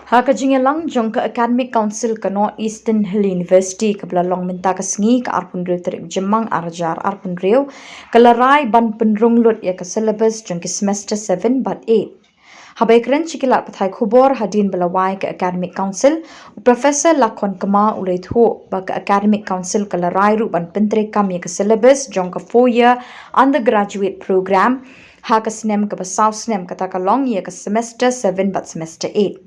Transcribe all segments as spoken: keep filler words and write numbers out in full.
Ha ka jingïalang jong ka Academic Council ka North Eastern Hill University kaba la long mynta ka sngi ka arphew hynriew tarik Jymmang arhajar arphew hynriew, ka la rai ban pynrung lut ïa ka syllabus jong ki semester seven bad eight. Haba ïakren sha ki lad pathai khubor hadien ba la wai ka Academic Council, u Professor Lakhon Kma u la ïathuh ba ka Academic Council ka la rai ruh ban pyntreikam ïa ka syllabus jong ka four year undergraduate program ha ka snem kaba saw snem, kata ka long ïa ka semester seven bad semester eight.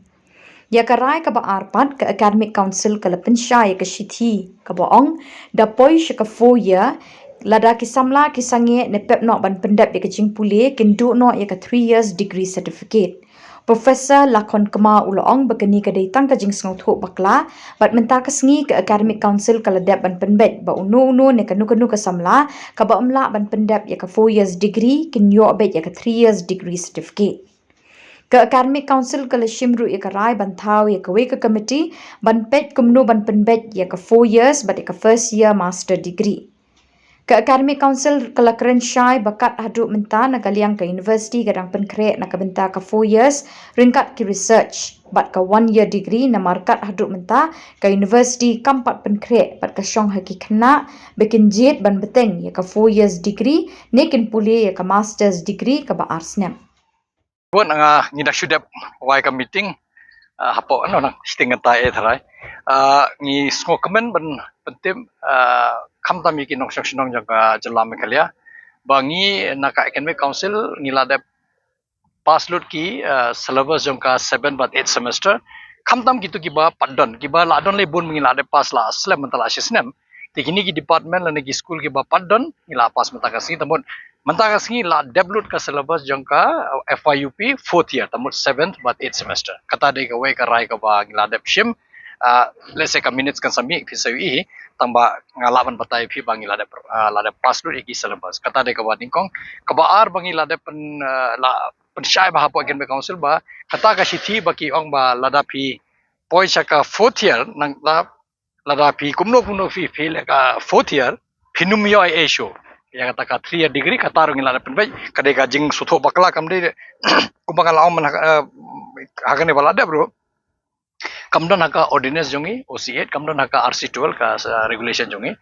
Ïa ka rai kaba ar pat, ka Academic Council ka la pynshai ïa ka shithi kaba ong, da poi sha ka four year, lada ki samla ki sangeh ne pep noh ban pyndep ïa ka jingpule, kin duh noh ïa ka three years degree certificate. Professor Lakhon Kma u la ong ba kane ka dei tang ka jingsngewthuh bakla, bad mynta ka sngi ka Academic Council ka la dep ban pynbeit ba uno uno ne kano kano ka samla kaba ym lah ban pyndep ïa ka four years degree, kin ïoh beit ïa ka three years degree certificate. Ka Academic Council ka la shim ruh ïa ka rai ban thaw ïa kawei ka committee ban peit kumno ban pynbeit ïa ka four years bad ïa ka first year master degree. Ka Academic Council ka la kren shai ba kat haduh mynta na ka liang ka university ka dang pynkhreh na ka bynta ka four years ryngkat ki research bad ka one year degree, namar kat haduh mynta ka university kam pat pynkhreh bad ka shong ha ki khynnah ba kin jied ban bteng ïa ka four years degree ne kin pule ïa ka master's degree kaba ar snem. Bun nga ngi da shu dep wai ka meeting, ah, hapoh, no, nang shiteng kata eh tharai. Ah, ngi sngewkmen ban pyntip, ah, khamtam ïa ki nongshong shnong jong ka jylla Meghalaya ba ngi na ka Academic Council ngi la dep pass lut ki, ah, syllabus jong ka seven bad eight semester. Khamtam kito kiba pat don, kiba la don lei bun, ngi la dep pass la slem mynta la shi snem. Te kine ki department lane ki skul kiba pat don ngi la pass mynta ka sngi, te mut mynta ka sngi la dep lut ka syllabus jong ka, uh, F Y U P fourth year, te mut seventh bad eighth semester. Kata dei kawei ka rai kaba ngi la dep shim. Uh, let's say ka minutes kan sa mih, phi sa ïohi, tang ba nga lah ban batai phi ba ngi la dep, uh, la dep pass lut ïa ki syllabus. Kata dei kaba nyngkong. Kaba ar ba ngi la dep pyn, uh, la pynshai bha hapoh Academic Council ba kata ka shithi ba ki ong ba lada phi poi sha ka fourth year, nangta lada phi kumno kumno phi fail ïa ka fourth year, phin ym ïoh ei ei shuh ïa kata ka three year degree. Kata ruh ngi la dep pynbeit, ka dei ka jingsngewthuh bakla, kam dei kumba nga la ong mynta, eh, ha kane ba la dep ruh. Kam don ha ka ordinance jong ngi, O C eight, kam don ha ka R C twelve ka, uh, regulation jong ngi.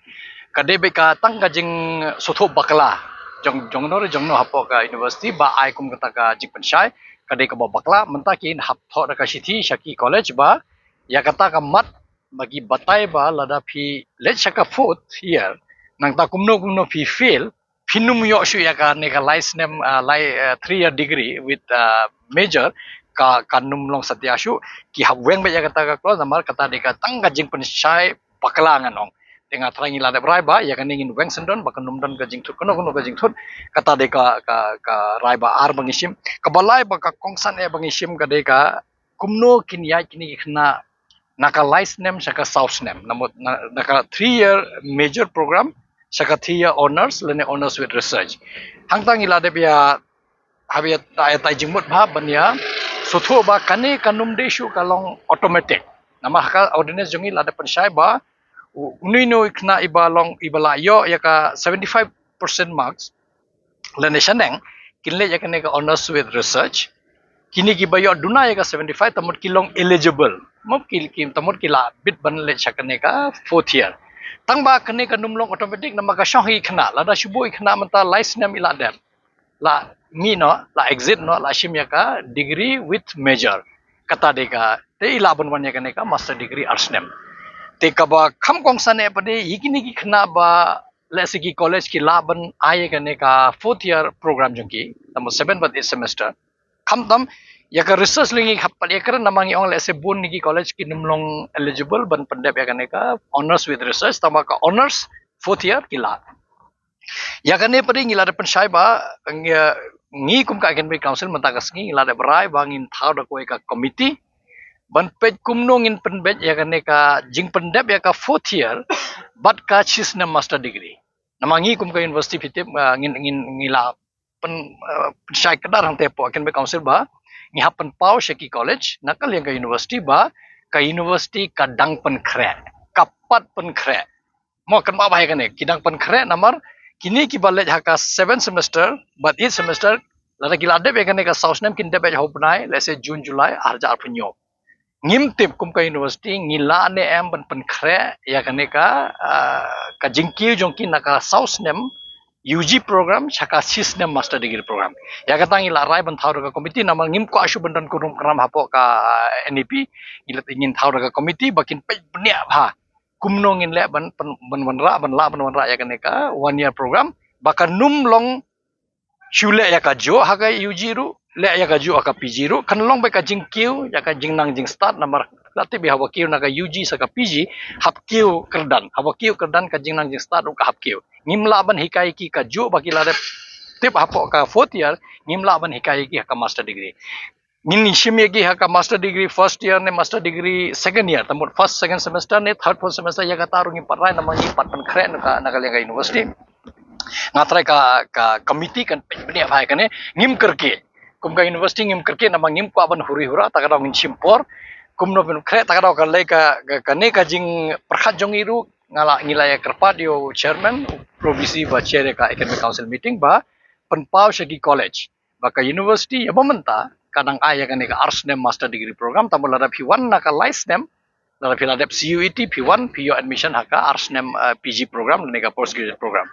Ka dei beit ka tang ka jingsngewthuh bakla jong, jong no re jong no hapoh ka university ba ai kum kata ka jingpynshai. Ka dei kaba bakla, mynta ki hap thoh da ka shithi sha ki college ba ïa kata ka mat ba ki batai ba lada phi leit sha ka fourth year, nangta kumno kumno phi fail, phin ym ïoh shuh ïa kane ka lai snem, ah, lai, ah, three year degree with, ah, major, ka, kan ym long satia shuh. Ki hap weng beit ïa kata ka clause, namar kata dei ka tang ka jingpynshai bakla, ngan ong. Te nga tharai ngi la dep rai ba ïa kane ngin weng sngewdon ba kan ym don ka jingthut kano kano ka jingthut. Kata dei ka, ka, ka rai ba ar ba ngi shim. Kaba lai ba ka kongsan eh ba ngi shim ka dei ka kumno kin ïaid kine ki khynnah na ka lai snem sha ka saw snem, na mut na, na ka three year major program sha ka three year honours lane honours with research. Hangta ngi la dep ïa, hap ïa tai, tai jingmut bha ban ïa sngewthuh ba kane kan ym dei shuh ka long automatic. Namar ha ka ordinance jong ngi la dep pynshai ba u, uno uno i khynnah iba long, iba la ïoh ïa ka seventy five percent marks lane shaneng, kin leit ïa kane ka honours with research. Kine kiba ïoh duna ïa ka seventy five, te mut ki long eligible. Mo ki, ki, te mut ki la bit ban leit sha kane ka fourth year. Tang ba kane kan ym long automatic, namar ka shong ha i khynnah, lada shu buh i khynnah mynta lai snem i la dep, la mih noh, la exit noh, la shim ïa ka degree with major. Kata dei ka, te i lah ban wan ïa kane ka master degree ar snem. Te kaba kham kongsan eh pat dei ïa kine ki khynnah ba, let's say, ki college ki lah ban ai ïa kane ka fourth year program jong ki, te mut seven bad eight semester. Khamtam ïa ka research lei ngi hap pat ïakren, namar ngi ong, let's say, bun na ki college kin ym long eligible ban pyndep ïa kane ka honours with research, tang ba ka honours fourth year ki lah. Ïa kane pat dei ngi la dep pynshai ba ngi, ngi kum ka Academic Council mynta ka sngi ngi la dep rai ba ngin thaw da kawei ka committee ban peit kumno ngin pynbeit ïa kane ka jingpyndep ïa ka fourth year bad ka shi snem master degree. Namar ngi kum ka university, phi tip, ah, ngin, ngin, ngi la pyn, ah, pynshai kdar hangta hapoh Academic Council ba ngi hap pynpaw sha ki college na ka liang ka university ba ka university ka dang pynkhreh, ka pat pynkhreh. Mo, kynmaw bha ïa kane, ki dang pynkhreh namar kine kiba leit ha ka seven semester bad eight semester, lada ki la dep ïa kane ka saw snem kin dep beit ha u bnai, let's say, June, July arhajar arphew hynñiew. ngim tip kum ka university ngi lah ne em ban pynkhreh ïa kane ka, ah, ka jingkiew jong ki na ka saw snem U G program sha ka shi snem master degree program. Ïa kata ngi la rai ban thaw da ka committee, namar ngim kwah shuh ban don ka rum ka ram hapoh ka, ah, N E P. Ngi la, ngin thaw da ka committee ba kin peit bniah bha kumno ngin leh ban, ban, ban wanrah, ban lah ban wanrah ïa kane ka one year program ba kan ym long shu leh ïa kajuh ha ka U G ruh, leh ïa kajuh ha ka P G ruh, kan long beit ka jingkiew ïa ka jingnang jingstad, namar la tip ïa haba kiew na ka U G sha ka P G, hap kiew kyrdan, haba kiew kyrdan ka jingnang jingstad ruh ka hap kiew. Ngim lah ban hikai ki kajuh ba ki la dep tip hapoh ka fourth year, ngim lah ban hikai ki ha ka master degree. Ngin shim ïa ki ha ka master degree first year ne master degree second year, te mut first, second semester ne third, fourth semester, ïa kata ruh ngim pat rai namar ngi pat pynkhreh na ka, na ka liang ka university. Nga trai ka, ka committee kan peit bniah bha ïa kane, ngim kyrkieh. Kum ka university ngim kyrkieh namar ngim kwah ban huri hura, ta ka daw ngin shim por. Kumno pynkhreh, ta ka daw ka lei ka, ka, kane ka jingpyrkhat jong ngi ruh, nga la, ngi la ïa kyrpad ïa u chairman, u Pro V C ba chair ïa ka academic council meeting ba pynpaw sha ki college ba ka university ïa ba mynta ka dang ai ïa kane ka ar snem master degree program, ta mut lada phi wan na ka lai snem, lada phi la dep C U E T, phi wan phi ïoh admission ha ka ar snem, eh, P G program ne ka postgraduate program.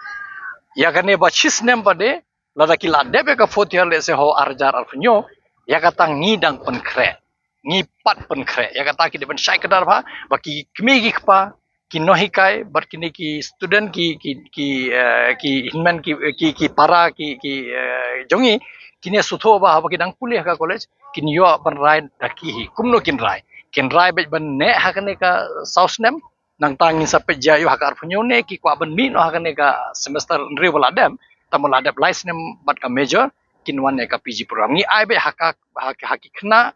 Ïa kane ba shi snem ba de, lada ki la dep ïa ka fourth year, lehse ho ar hajar arphew hynñiew, ïa kata ngi dang pynkhreh, ngi pat pynkhreh. Ïa kata ki dei ban shai kdar bha ba ki kmie ki kpa, ki nonghikai bad kine ki student, ki, ki, ki, eh, ki hynmen, ki, ki, ki para, ki, ki, eh, jong ngi, kine sngewthuh ba haba ki dang pule ha ka college kin ïoh ban rai da ki hi. Kumno kin rai? Kin rai beit ban neh ha kane ka saw snem, nangta ngin sa peit jia ïoh ha ka arphew hynñiew ne ki kwah ban mih noh ha kane ka semester hynriew ba la dep, ta mut la dep lai snem bad ka major, kin wan ïa ka P G program. Ngi ai beit ha ka, ha, ha ki khynnah,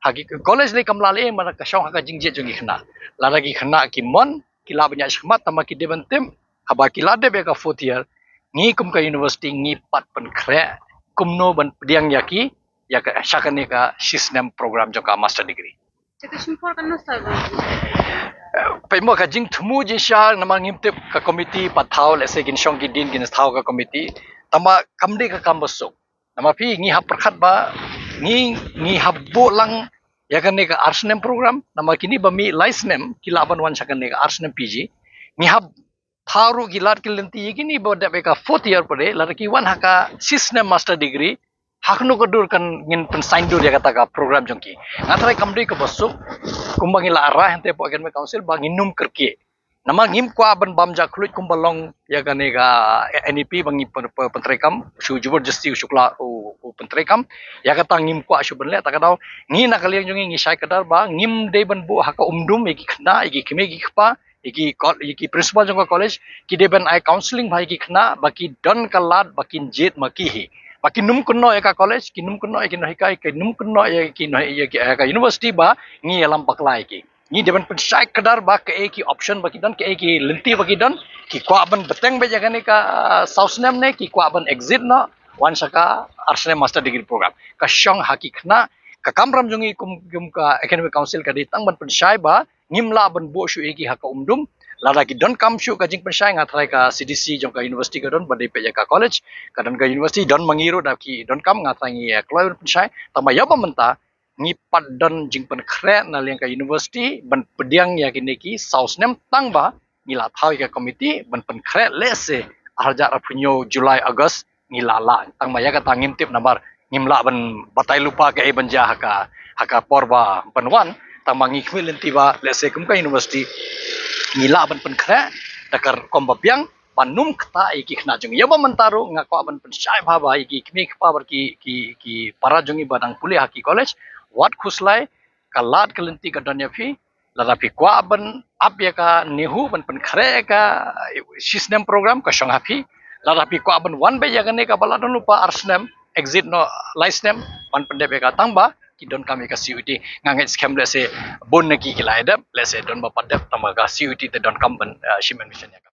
ha ki college lei kam lah lei, namar ka shong ha ka jingjied jong ki khynnah. Lada ki khynnah ki mon, ki lah ban ïaid shakhmat, tangba ki dei ban tip, haba ki la dep ïa ka fourth year, ngi kum ka university ngi pat pynkhreh kumno ban pdiang ïa ki ïa ka, sha kane ka shi snem program jong ka master degree. Te ka shim por katno snem? Eh, peit mo, ka jingthmu jingshisha namar ngim tip, ka committee pat thaw, lehse kin shong ki dien kin thaw ka committee. Tangba kam dei ka kam ba suk. Namar phi, ngi hap pyrkhat ba ngi, ngi hap buh lang ïa kane ka ar snem program, namar kine ba mih lai snem ki lah ban wan sha kane ka ar snem P G. Ngi hap thaw ruh ki lad ki lynti ïa kine ba dep ïa ka fourth year pat de, lada ki wan ha ka shi snem master degree, ha kano ka dur kan ngin pynsaindur ïa kata ka program jong ki? Nga trai kam dei kaba suk, kumba ngi la rai hangtei hapoh academic council ba ngin ym kyrkieh. Namar ngim kwah ban bam jakhluit kumba long ïa kane ka N E P ba ngi pyn-, pyn-, pyntreikam, shu jubor jesti u shu kylla u, u pyntreikam. Ïa kata ngim kwah shuh ban leh, ta ka daw ngi na ka liang jong ngi ngi shai kdar ba ngim dei ban buh ha ka umdum ïa ki khynnah, ïa ki kmie ki kpa, ïa ki kol-, ïa ki principal jong ka college, ki dei ban ai counselling bha ïa ki khynnah ba ki don ka lad ba kin jied ma ki hi. Ba kin ym kynnoh ïa ka college, kin ym kynnoh ïa ki nonghikai, kin ym kynnoh ïa ki nong-, ïa ki, ïa ka university ba ngi ïalam bakla ïa ki. Ngi dei ban pynshai kdar ba kaei ki option ba ki don, kaei ki lynti ba ki don, ki kwah ban bteng beit ïa kane ka, ah, saw snem ne ki kwah ban exit noh wan sha ka ar snem master degree program. Ka shong ha ki khynnah, ka kamram jong ngi kum, kum ka academic council ka dei tang ban pynshai ba ngim lah ban buh shuh ïa ki ha ka umdum. Lada ki donkam shuh ka jingpynshai, nga trai ka C D C jong ka university ka don ba dei peit ïa ka college, ka don ka university, don ma ngi ruh da ki donkam, nga trai ngi, eh, kloi ban pynshai. Tangba ïa ba mynta ngi pat don jingpynkhreh na liang ka university ban pdiang ïa kine ki saw snem, tangba ngi la thaw ïa ka committee ban pynkhreh lehse ar hajar arphew hynñiew July, August ngi la lah. Tangba ïa kata ngim tip namar ngim lah ban batai lypa kaei ban jia ha ka, ha ka por ba ban wan. Tangba ngi khmih lynti ba lehse kum ka university ngi lah ban pynkhreh da ka rukom ba biang ban ym ktah ïa ki khynnah jong ngi. Ïa ba mynta ruh nga kwah ban pynshai bha ba ïa ki kmie ki kpa bad ki, ki, ki para jong ngi ba dang pule ha ki college, wat khuslai, ka lad ka lynti ka don ïa phi. Lada phi kwah ban ap ïa ka NEHU ban pynkhreh ïa ka shi snem program, ka shong ha phi. Lada phi kwah ban wan beit ïa kane kaba la don lypa, ar snem, exit noh lai snem, ban pyndep ïa ka, tangba ki donkam ïa ka C U E T. Nga ngeit skhem lehse bun na ki ki la ïa dep, lehse don ba pat dep, tangba ka C U E T te donkam ban, eh, shim admission ïa ka.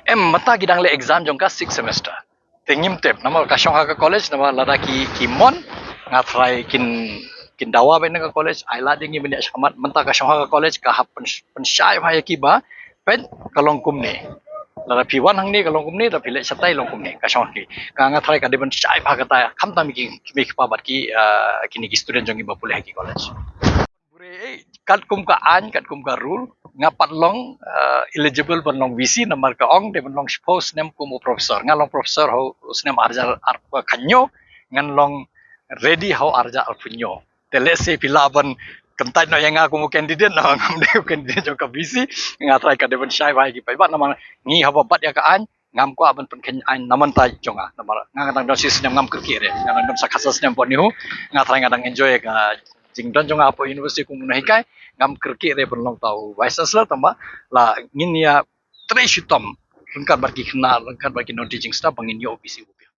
Em, mynta ki dang leh exam jong ka sixth semester. Te ngim tip namar ka shong ha ka college, namar lada ki, ki mon, nga trai kin, kin dawa beit na ka college, ai lad ïa ngi ban ïaid shakhmat. Mynta ka shong ha ka college, ka hap pyn-, pynshai bha ïa ki ba peit ka long kumne. Lada phi wan hangne ka long kumne, lada phi leit shatai long kumne, ka shong ha ki. Ka nga trai ka dei ban shai bha kata, khamtam ïa ki, ki mei ki pa bad ki, ah, kine ki student jong ngi ba pule ha ki college. Katkum ka aiñ, katkum ka rule, nga pat long uh, eligible ban long VC namar ka ong dei ban long shiphew snem kum u professor. Nga long professor ha u snem arhajar arphew khyndai, ngan long ready ha u arhajar arphew khyndai. Te let's say phi lah ban kyntait noh ïa nga kum u candidate, namar ngam dei u candidate jong ka VC. Nga trai ka dei ban shai bha ïa ki paidbah namar ngi haba bat ïa ka aiñ ngam kwah ban pynkheiñ aiñ namar tai jong nga. Namar nga nga dang don shi snem, ngam kyrkieh re, nga dang don sa khatsan snem pat ni hu. Nga trai nga dang enjoy ka jingdon jong nga hapoh university kum u nonghikai. Ngam kyrkieh re ban long tau vice chancellor, tangba la ngin ïa trei shitom ryngkat bad ki khynnah, ryngkat bad ki non teaching staff ba ngin ïoh VC u biang.